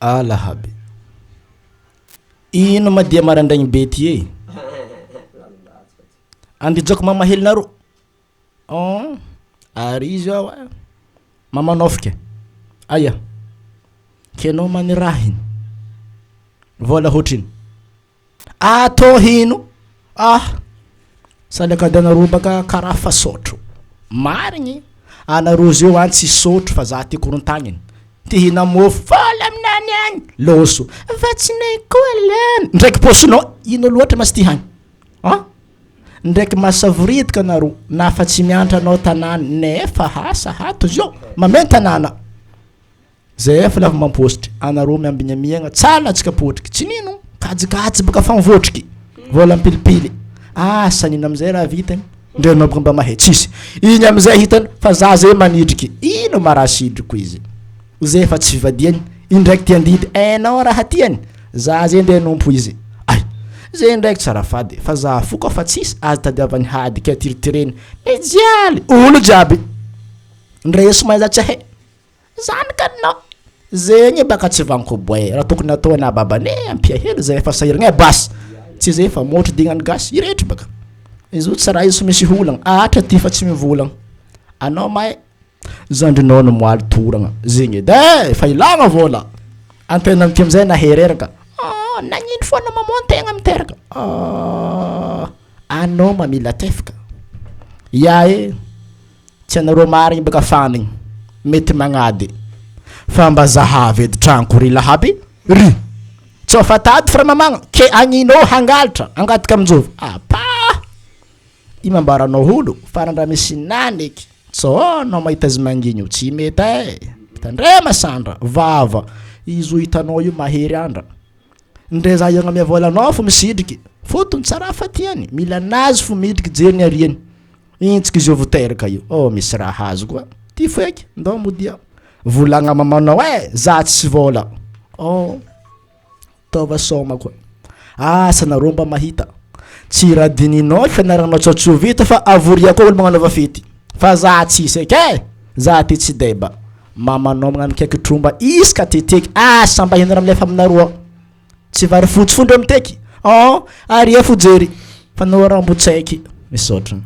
Alahaby. Ino ma dia maraindraigny be ty e? Andijako mamahelinareo. Oh, ary izy ao a. Mamanofika. Aia. Kenao manirahiny. Vola hoatrino. Atao hino. Ah. Salakady anareo baka karaha fa sotro. Marigny. Anareo zeo any tsy sotro fa za ty korontagniny. Te hihina mofo. Vola aminany agny. Loso. Vatsinay koa lany. Ndraiky paosinao. Ino loatra ma sy ty hagny. Ah. Ndraiky masavoridika anareo. Nafa tsy miantra anao tanàna. Nefa hasa hato zio. Mameno tanàna. Zay efa lava mampositry anareo miambigna miagna tsa latsaka potriky tsy nino kajikajy baka fa mivotriky vola mpilipily asa nino amizay raha vitany ndre anao baka mba mahay tsisy igny amizay hitany fa za zay manidriky ino ma raha sidriko izy zay efa tsy fivadiany indraiky ty andidy enao raha tiany za zay nde hanompo izy ay zay ndraiky tsara fady fa za fo koa fa tsisy azo tadiavany hady ke tiritireny mijaly olo jiaby ndre somay za tsy ahay Zany ka non! Zegny baka tsy vanko boe, raha tokony atao na babane ampia hely zay efa sahiragna e basy, tsy zay fa motro dignany gasy iretry baka, izy io tsy raha izy misy olagna, Atra ty fa tsy mivolagna, anao mahay zandrinao no moaly toragna, zegny edy e, efa ilagna vôla, antegna amty amizay na hereraka, ah nagnino fôgna maman tegna miteraka, ah anao ma mila tefaka, ya e. Tsy anareo marigny baka fanigny mety magnady fa mba zahavo edy tragnoko ry lahaby ry! Tsao fa tady fra mamagna ke agninao hangalatra angataka aminjôvy apah! I mambaranao olo fa randra misy nany eky tsao anao mahita azy mangigny io tsy mety eh! Tandrema sandra vava izy io hitanao io mahery andra ndre za hiagnamia vôlanao fo misidriky fôtony tsa raha fa tiany mila anazy fo midriky jeriny ariany. Intsika izy io vao teraka io. Oh misy raha azo koa. Ty feky, ndao modia. Volagna mamanao eh, za tsy vôla. Oh, taova sôma koa. Asa nareo mba mahita. Tsy raha dininao fianaranao tsao tsy ho vita fa avoria koa olo magnanaova fety. Fa za tsisy eky eh, za ty tsy deba. Mamanao magnano kaiky tromba isaka teteky, asa mba ino raha milefa aminareo ao. Tsy vary fotsy fo ndreo miteky oh aria fo jery fa nao rambo tsaiky. Misaotra.